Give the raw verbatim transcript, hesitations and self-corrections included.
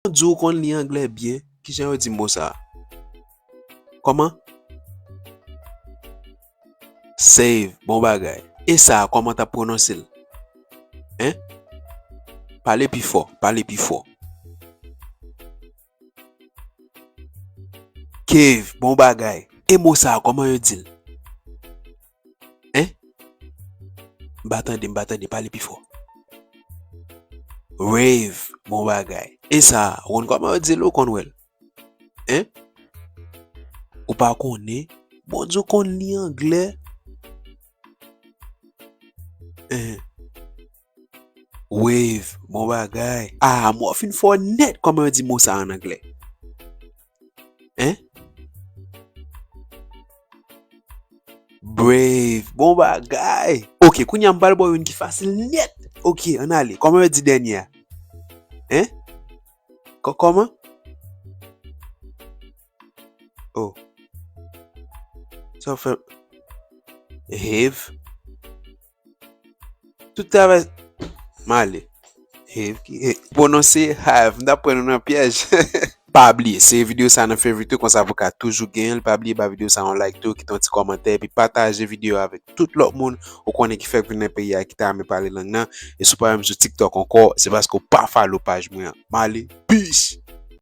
Di w konn li anglè byen, kijan yo di mo sa a? Kòman? Save, bon bagay. E sa a, kòman t ap pwononse l? Hein? Pale pi fò, pale pi fò. Cave, bon bagay. E mo sa a, kòman yo di l? Hein? M pa tande, m pa tande, pale pi fò. Rave, bon bagay. E sa a, ou konn kòman yo di l, ou konn wè l? Hein? Ou pa konnen? Bondye konn li anglè. Hein? Wave, bon bagay. Ah, mwen fin fò nèt kòman yo di mo sa an anglè. Hein? Brave, bon bagay. Ok, kounye a m pral ba w youn ki fasil nèt. Ok, ann ale. Kòman yo di dènye a? Hein? Kò-, kòman? Oh. Sa w fè? Have. Tout travay. M ale. Have ki, have. Pwononse have. M t ap pran nou nan pyèj. Pa bliye, save videyo sa nan favorite ou, konsa pou ka toujou genyen l. Pa bliye ba videyo sa yon like tou, kite yon ti kòmantè, epi pataje videyo avèk tout lòt moun ou konnen ki fèk vin nan peyi a, ki ta renmen pale lang nan. E si w pa wè m sou TikTok ankò, se paske w pa follow paj mwen an. M ale, peace!